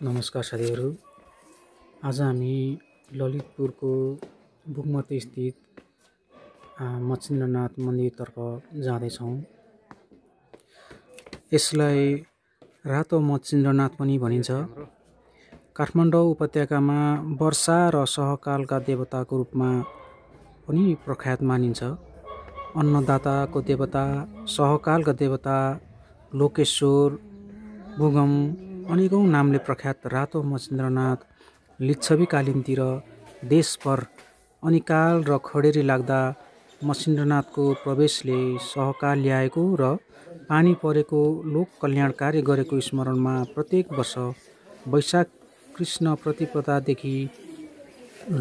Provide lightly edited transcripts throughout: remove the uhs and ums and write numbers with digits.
नमस्कार साथीहरू। आज हामी ललितपुरको बुकमती स्थित मच्छिन्द्रनाथ मन्दिरतर्फ जाँदैछौँ। यसलाई रातो मच्छिन्द्रनाथ पनि भनिन्छ। काठमाडौँ उपत्यकामा वर्षा र सहकालका देवताको रूपमा पनि प्रख्यात मानिन्छ। अन्नदाताको देवता, सहकालका देवता, लोकेश्वर, भूगम अनेकौं नामले प्रख्यात रातो मच्छिन्द्रनाथ लिच्छवीकालीनतिर देशभर अनिकाल र खडेरी लाग्दा मच्छिन्द्रनाथको प्रवेशले सहकाल ल्याएको र पानी परेको लोक कल्याणकारी गरेको स्मरणमा प्रत्येक वर्ष वैशाख कृष्ण प्रतिपदादेखि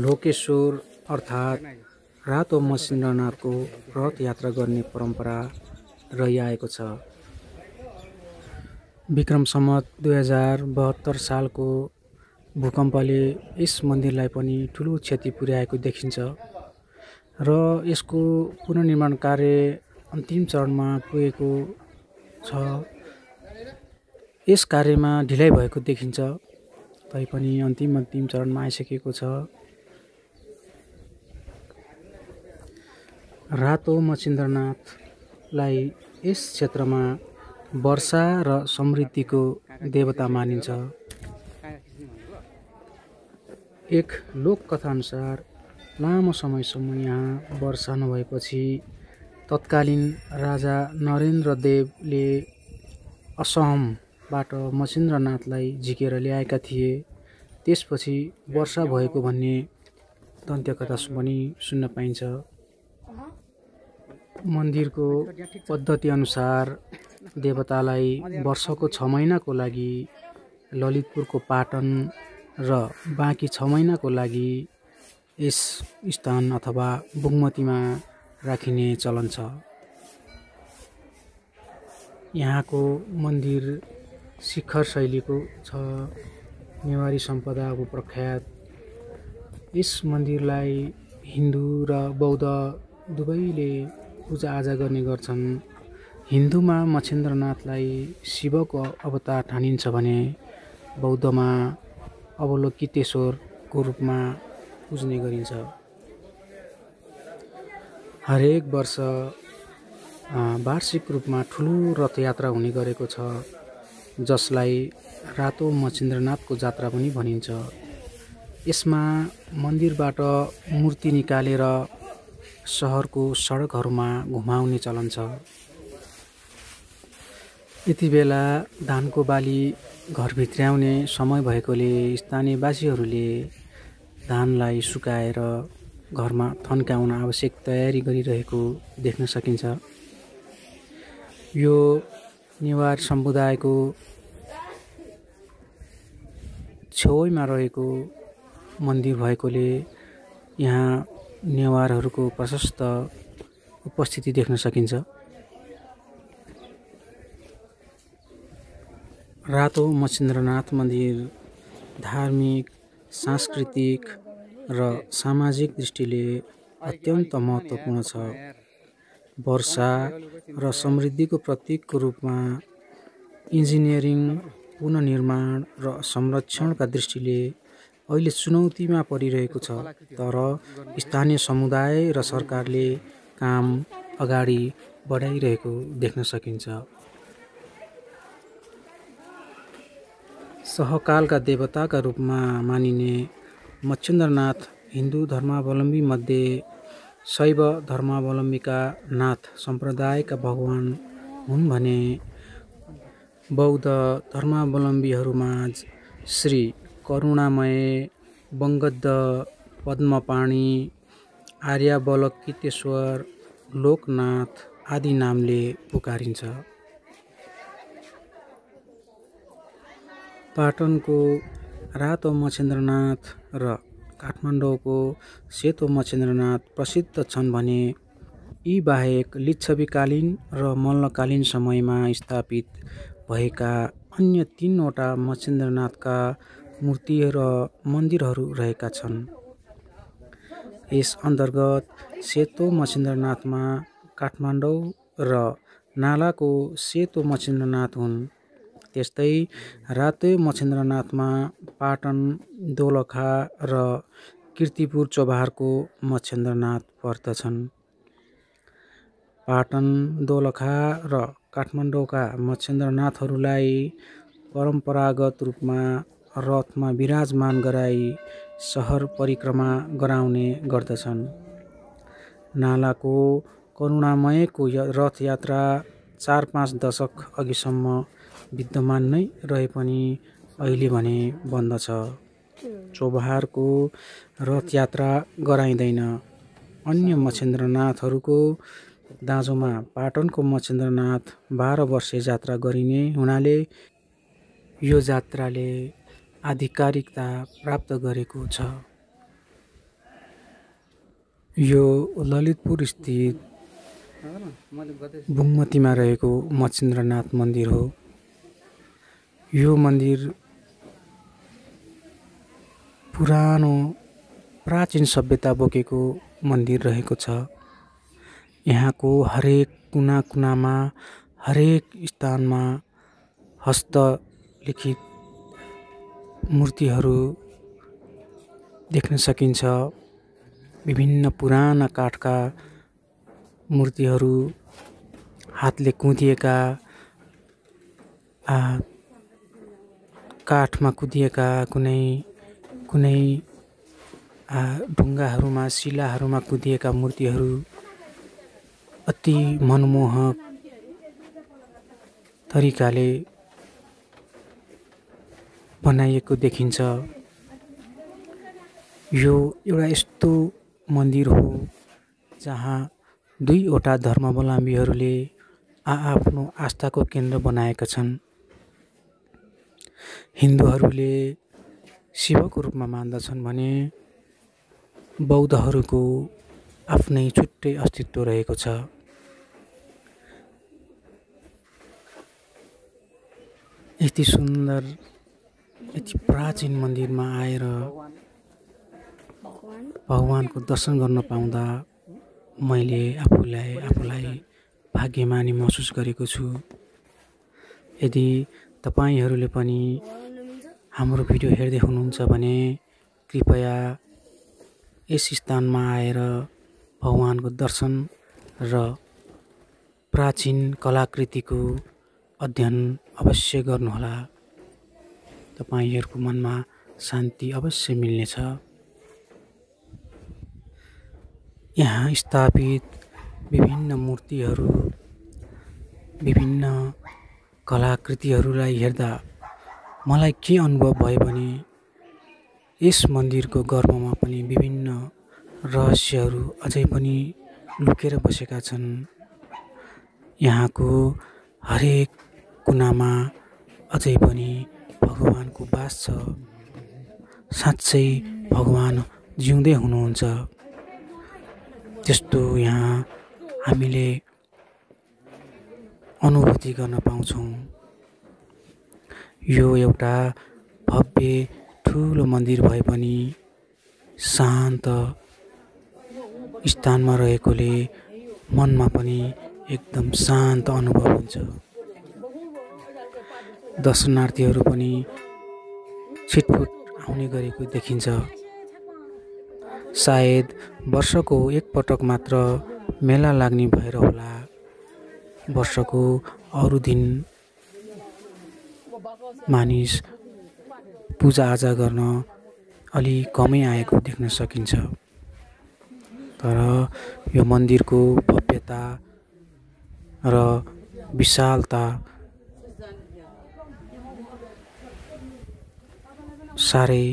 लोकेश्वर अर्थात् रातो मच्छिन्द्रनाथको रथ यात्रा गर्ने परम्परा रहिआएको छ। विक्रम सम्वत 2072 सालको भूकम्पले यस मन्दिरलाई पनि ठुलो क्षति पुर्याएको देखिन्छ र यसको पुनर्निर्माण कार्य अन्तिम चरणमा पुगेको छ। यस कार्यमा ढिलाइ भएको देखिन्छ तैपनि अन्तिम चरणमा आइसकेको छ। रातो मच्छिन्द्रनाथलाई यस क्षेत्रमा वर्षा र समृद्धिको देवता मानिन्छ। एक लोककथा अनुसार लामो समयसम्म यहाँ वर्षा नभएपछि तत्कालीन राजा नरेन्द्रदेवले असमबाट मच्छिन्द्रनाथलाई झिकेर ल्याएका थिए। त्यसपछि वर्षा भएको भन्ने दन्त्यकथा पनि सुन्न पाइन्छ। मन्दिरको पद्धति अनुसार देवतालाई वर्षको 6 महिनाको लागि ललितपुरको पाटन र बाँकी 6 महिनाको लागि यस स्थान अथवा बुगमतीमा राखिने चलन छ। यहाँको मन्दिर शिखर शैलीको छ। नेवारी सम्पदाको प्रख्यात यस मन्दिरलाई हिन्दू र बौद्ध दुवैले पूजाआजा गर्ने गर्छन्। हिन्दूमा मच्छिन्द्रनाथलाई शिवको अवतार ठानिन्छ भने बौद्धमा अवलोकितेश्वरको रूपमा पुज्ने गरिन्छ। हरेक वर्ष वार्षिक रूपमा ठुलो रथयात्रा हुने गरेको छ, जसलाई रातो मच्छिन्द्रनाथको जात्रा पनि भनिन्छ। यसमा मन्दिरबाट मूर्ति निकालेर सहरको सडकहरूमा घुमाउने चलन छ। यति बेला धानको बाली घरभित्र्याउने समय भएकोले स्थानीयवासीहरूले धानलाई सुकाएर घरमा थन्काउन आवश्यक तयारी गरिरहेको देख्न सकिन्छ। यो नेवार समुदायको छेउमा रहेको मन्दिर भएकोले यहाँ नेवारहरूको प्रशस्त उपस्थिति देख्न सकिन्छ। रातो मच्छिन्द्रनाथ मन्दिर धार्मिक, सांस्कृतिक र सामाजिक दृष्टिले अत्यन्त महत्त्वपूर्ण छ। वर्षा र समृद्धिको प्रतीकको रूपमा इन्जिनियरिङ, पुनर्निर्माण र संरक्षणका दृष्टिले अहिले चुनौतीमा परिरहेको छ, तर स्थानीय समुदाय र सरकारले काम अगाडि बढाइरहेको देख्न सकिन्छ। सहकालका देवताका रूपमा मानिने मच्छिन्द्रनाथ हिन्दू धर्मावलम्बी मध्ये शैव धर्मावलम्बीका नाथ सम्प्रदायका भगवान हुन् भने बौद्ध धर्मावलम्बीहरूमाझ श्री करुणामय, वंगद्ध, पद्मपाणी, आर्यावलोकितेश्वर, लोकनाथ आदि नामले पुकारिन्छ। पाटनको रातो मच्छिन्द्रनाथ र काठमाडौँको सेतो मच्छिन्द्रनाथ प्रसिद्ध छन् भने यी बाहेक लिच्छवीकालीन र मल्लकालीन समयमा स्थापित भएका अन्य 3 वटा मच्छिन्द्रनाथका मूर्ति र मन्दिरहरू रहेका छन्। यस अन्तर्गत सेतो मच्छिन्द्रनाथमा काठमाडौँ र नालाको सेतो मच्छिन्द्रनाथ हुन्। त्यस्तै रातो मच्छिन्द्रनाथमा पाटन, दोलखा र कीर्तिपुर चोभारको मच्छिन्द्रनाथ पर्दछन्। पाटन, दोलखा र काठमाडौँका मच्छिन्द्रनाथहरूलाई परम्परागत रूपमा रथमा विराजमान गराई सहर परिक्रमा गराउने गर्दछन्। नालाको करुणामयको रथयात्रा 4-5 दशक अघिसम्म विद्यमान नै रहे पनि अहिले भने बन्द छ। चोभारको रथयात्रा गराइँदैन। अन्य मच्छिन्द्रनाथहरूको दाँजोमा पाटनको मच्छिन्द्रनाथ 12 वर्षे जात्रा गरिने हुनाले यो जात्राले आधिकारिकता प्राप्त गरेको छ। यो ललितपुर स्थित बुङ्मतीमा रहेको मच्छिन्द्रनाथ मन्दिर हो। यो मन्दिर पुरानो प्राचीन सभ्यता बोकेको मन्दिर रहेको छ। यहाँको हरेक कुना कुनामा, हरेक स्थानमा हस्तलिखित मूर्तिहरू देख्न सकिन्छ। विभिन्न पुराना काठका मूर्तिहरू, हातले कुँदिएका, काठमा कुँदिएका कुनै ढुङ्गाहरूमा, शिलाहरूमा कुँदिएका मूर्तिहरू अति मनमोहक तरिकाले बनाइएको देखिन्छ। यो एउटा यस्तो मन्दिर हो जहाँ दुईवटा धर्मावलम्बीहरूले आफ्नो आस्थाको केन्द्र बनाएका छन्। हिन्दूहरूले शिवको रूपमा मान्दछन् भने बौद्धहरूको आफ्नै छुट्टै अस्तित्व रहेको छ। यति सुन्दर, यति प्राचीन मन्दिरमा आएर भगवानको दर्शन गर्न पाउँदा मैले आफूलाई भाग्यमानी महसुस गरेको छु। यदि तपाईहरूले पनि हाम्रो भिडियो हेर्दै हुनुहुन्छ भने कृपया यस स्थानमा आएर भगवानको दर्शन र प्राचीन कलाकृतिको अध्ययन अवश्य गर्नुहोला। तपाईहरूको मनमा शान्ति अवश्य मिल्नेछ। यहाँ स्थापित विभिन्न मूर्तिहरू, विभिन्न कलाकृतिहरूलाई हेर्दा मलाई के अनुभव भयो भने यस मन्दिरको गर्भमा पनि विभिन्न रहस्यहरू अझै पनि लुकेर बसेका छन्। यहाँको हरेक कुनामा अझै पनि भगवानको वास छ। साँच्चै भगवान जिउँदै हुनुहुन्छ त्यस्तो यहाँ हामीले अनुभूति गर्न पाउँछौँ। यो एउटा भव्य ठुलो मन्दिर भए पनि शान्त स्थानमा रहेकोले मनमा पनि एकदम शान्त अनुभव हुन्छ। दर्शनार्थीहरू पनि छिटफुट आउने गरेको देखिन्छ। सायद वर्षको एकपटक मात्र मेला लाग्ने भएर होला। वर्षको अरू दिन मानिस पूजाआजा गर्न अलि कमै आएको देख्न सकिन्छ। तर यो मन्दिरको भव्यता र विशालता साह्रै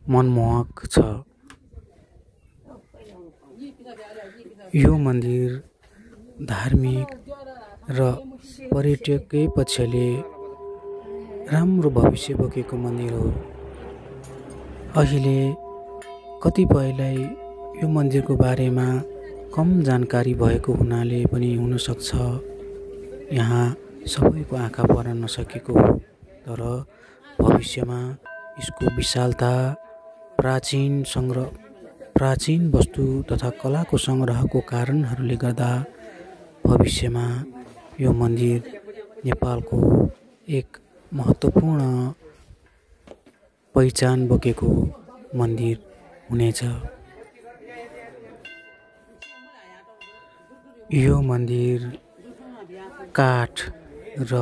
मनमोहक छ। यो मन्दिर धार्मिक र पर्यटकीय पक्षले राम्रो भविष्य बोकेको मन्दिर हो। अहिले कतिपयलाई यो मन्दिरको बारेमा कम जानकारी भएको हुनाले पनि हुनसक्छ यहाँ सबैको आँखा पर्न नसकेको हो। तर भविष्यमा यसको विशालता, प्राचीन वस्तु तथा कलाको सङ्ग्रहको कारणहरूले गर्दा भविष्यमा यो मन्दिर नेपालको एक महत्त्वपूर्ण पहिचान बोकेको मन्दिर हुनेछ। यो मन्दिर काठ र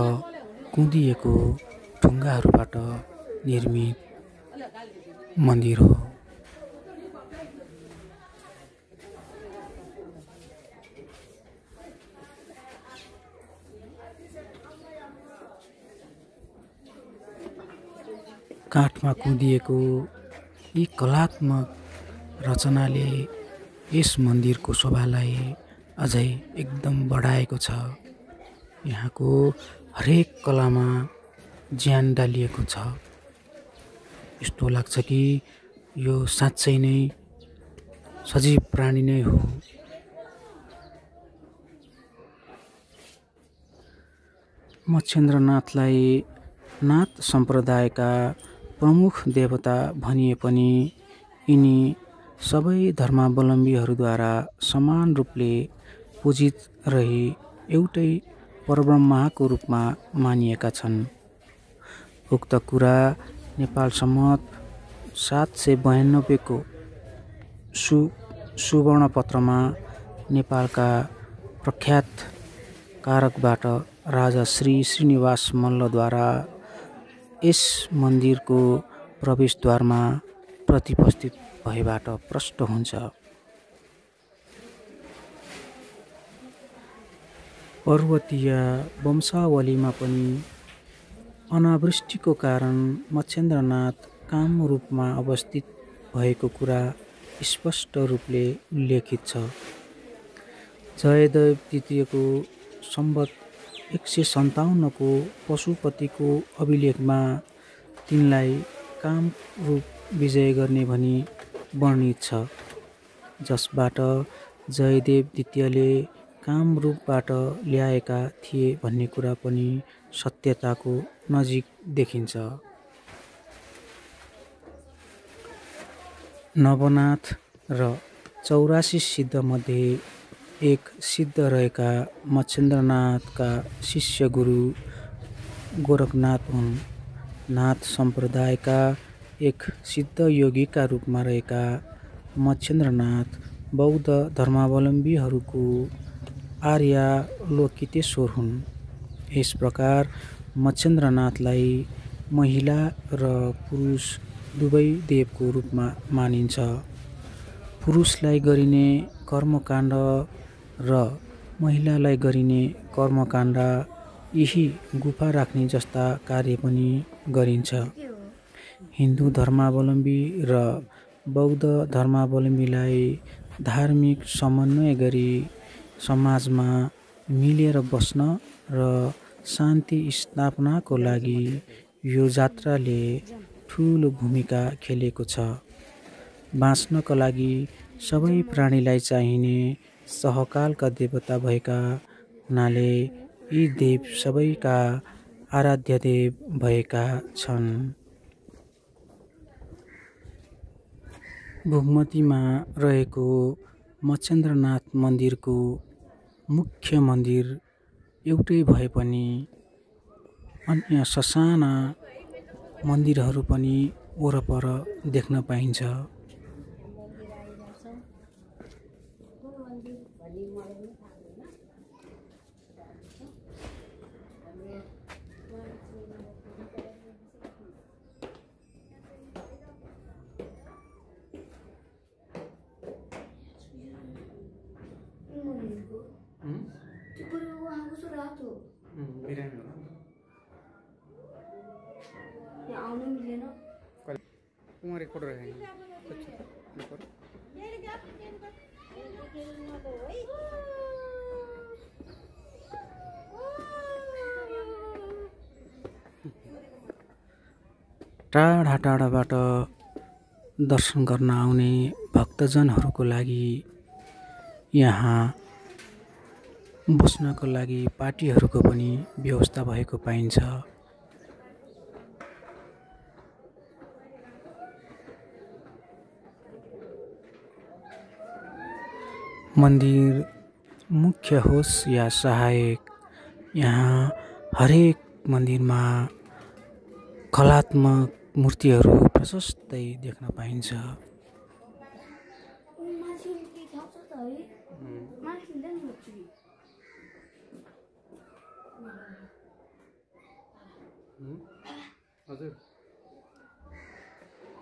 कुँदिएको ढुङ्गाहरूबाट निर्मित मन्दिर हो। काठमा कुँदिएको यी कलात्मक रचनाले यस मन्दिरको शोभालाई अझै एकदम बढाएको छ। यहाँको हरेक कलामा ज्यान डालिएको छ। यस्तो लाग्छ कि यो साँच्चै नै सजीव प्राणी नै हो। मच्छेन्द्रनाथलाई नाथ सम्प्रदायका प्रमुख देवता भनिए पनि यिनी सबै धर्मावलम्बीहरूद्वारा समान रूपले पूजित रही एउटै परब्रह्मको रूपमा मानिएका छन्। उक्त कुरा नेपाल सम्मत 792 को सुवर्णपत्रमा नेपालका प्रख्यात कारकबाट राजा श्री श्रीनिवास मल्लद्वारा यस मन्दिरको प्रवेशद्वारमा प्रतिष्ठित भएबाट प्रष्ट हुन्छ। पर्वतीय वंशावलीमा पनि अनावृष्टिको कारण मच्छेन्द्रनाथ कामरूपमा अवस्थित भएको कुरा स्पष्ट रूपले उल्लेखित छ। जयदेव द्वितीयको सम्वत 157 पशुपतिको अभिलेखमा तिनलाई कामरूप विजय गर्ने भनी वर्णित छ, जसबाट जयदेव द्वितीयले कामरूपबाट ल्याएका थिए भन्ने कुरा पनि सत्यताको नजिक देखिन्छ। नवनाथ र 84 सिद्धमध्ये एक सिद्ध रहेका मच्छेन्द्रनाथका शिष्य गुरु गोरखनाथ हुन्। नाथ सम्प्रदायका एक सिद्ध योगीका रूपमा रहेका मच्छेन्द्रनाथ बौद्ध धर्मावलम्बीहरूको आर्यावलोकितेश्वर हुन्। यस प्रकार मच्छेन्द्रनाथलाई महिला र पुरुष दुवै देवको रूपमा मानिन्छ। पुरुषलाई गरिने कर्मकाण्ड र महिलालाई गरिने कर्मकाण्ड यही गुफा राख्ने जस्ता कार्य पनि गरिन्छ। हिन्दू धर्मावलम्बी र बौद्ध धर्मावलम्बीलाई धार्मिक समन्वय गरी समाजमा मिलेर बस्न र शान्ति स्थापनाको लागि यो जात्राले ठुलो भूमिका खेलेको छ। बाँच्नका लागि सबै प्राणीलाई चाहिने सहकालका देवता भएका हुनाले यी देव सबैका आराध्य देव भएका छन्। भुगमतीमा रहेको मच्छेन्द्रनाथ मन्दिरको मुख्य मन्दिर एउटै भए पनि अन्य ससाना मन्दिरहरू पनि वरपर देख्न पाइन्छ। टाढा टाढाबाट दर्शन गर्न आउने भक्तजनहरूको लागि यहाँ बस्नको लागि पार्टीहरूको पनि व्यवस्था भएको पाइन्छ। मन्दिर मुख्य होस् या सहायक, यहाँ हरेक मन्दिरमा कलात्मक मूर्तिहरू प्रशस्तै देख्न पाइन्छ। हजुर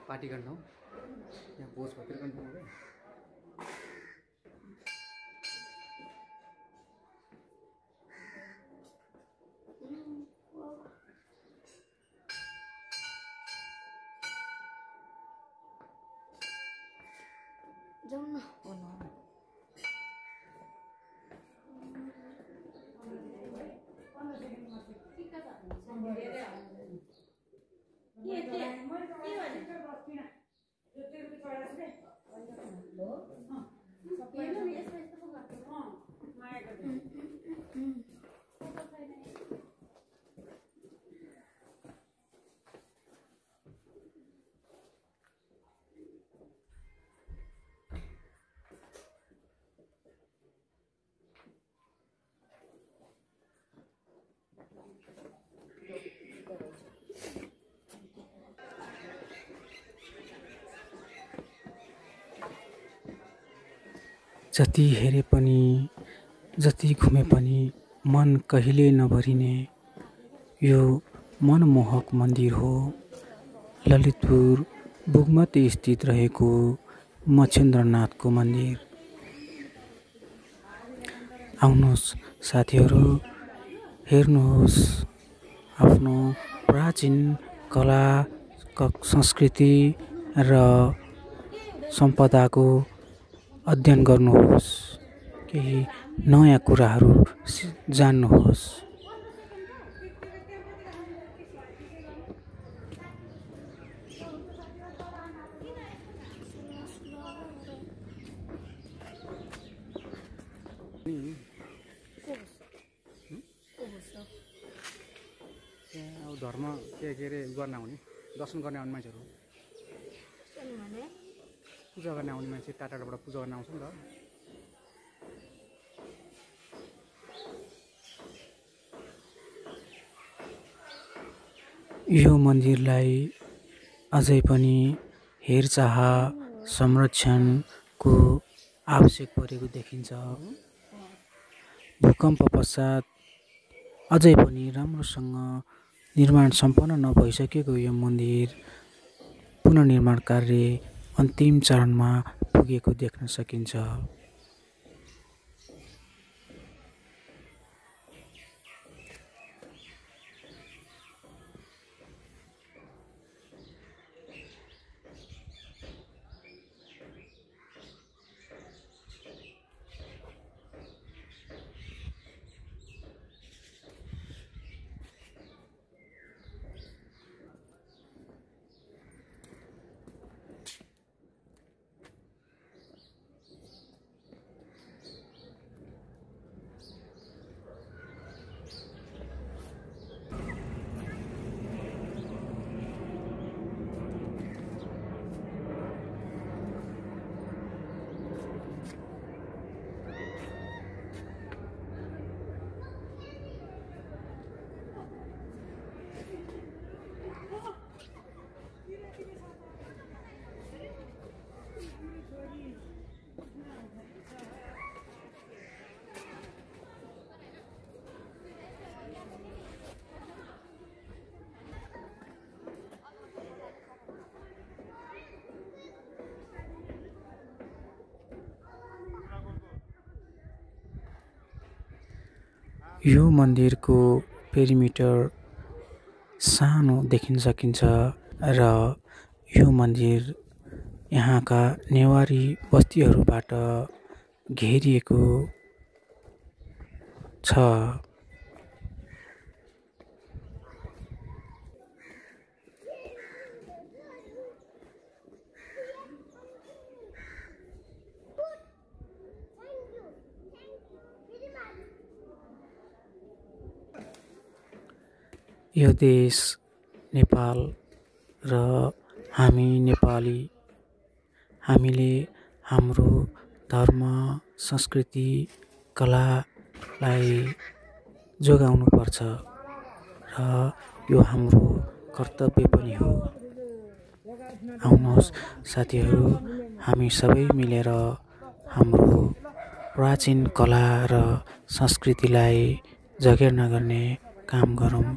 पार्टी गर्न हो यहाँ भोज भतिर गर्न हो जाउँ न। जति हेरे पनि जति घुमे पनि मन कहिले नभरिने यो मनमोहक मन्दिर हो। ललितपुर बुगमती स्थित रहेको मच्छिन्द्रनाथको मन्दिर। आउनुहोस् साथीहरू, हेर्नुहोस् आफ्नो प्राचीन कला संस्कृति र सम्पदाको अध्ययन गर्नुहोस्, केही नयाँ कुराहरू जान्नुहोस्। अब धर्म के अरे गर्न आउने दर्शन गर्ने आउने मान्छेहरू पूजा गर्न आउने मान्छे टाढाबाट पूजा गर्न आउँछ नि त। यो मन्दिरलाई अझै पनि हेरचाह संरक्षणको आवश्यक परेको देखिन्छ। भूकम्प पश्चात अझै पनि राम्रोसँग निर्माण सम्पन्न नभइसकेको यो मन्दिर पुनर्निर्माण कार्य अन्तिम चरणमा पुगेको देख्न सकिन्छ। यो मन्दिरको पेरिमिटर सानो देखिन सकिन्छ र यो मन्दिर यहाँका नेवारी बस्तीहरूबाट घेरिएको छ। यो देश नेपाल र हामी नेपाली, हामीले हाम्रो धर्म, संस्कृति, कलालाई जोगाउनु पर्छ र यो हाम्रो कर्तव्य पनि हो। आउनुहोस् साथीहरू, हामी सबै मिलेर हाम्रो प्राचीन कला र संस्कृतिलाई जगेर्ना गर्ने काम गरौँ।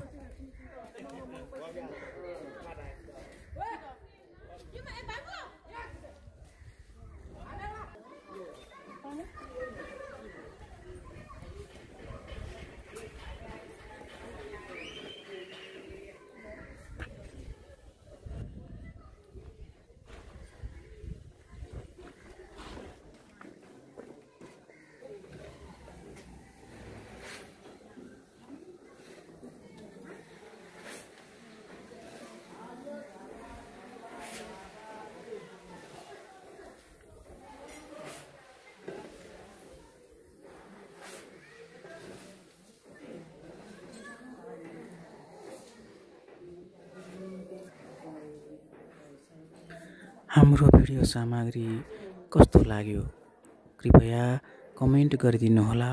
हाम्रो भिडियो सामग्री कस्तो लाग्यो कृपया कमेन्ट गरिदिनुहोला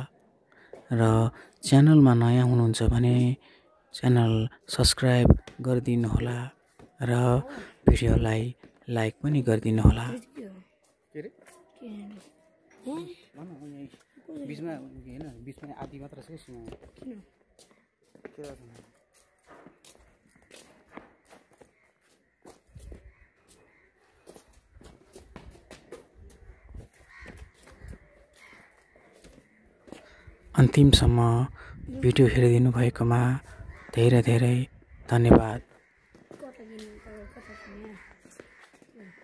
र च्यानलमा नयाँ हुनुहुन्छ भने च्यानल सब्स्क्राइब गरिदिनुहोला र भिडियोलाई लाइक पनि गरिदिनुहोला। बीचमा आदि मात्र छ अन्तिमसम्म भिडियो हेरिदिनु भएकोमा धेरै धेरै धन्यवाद।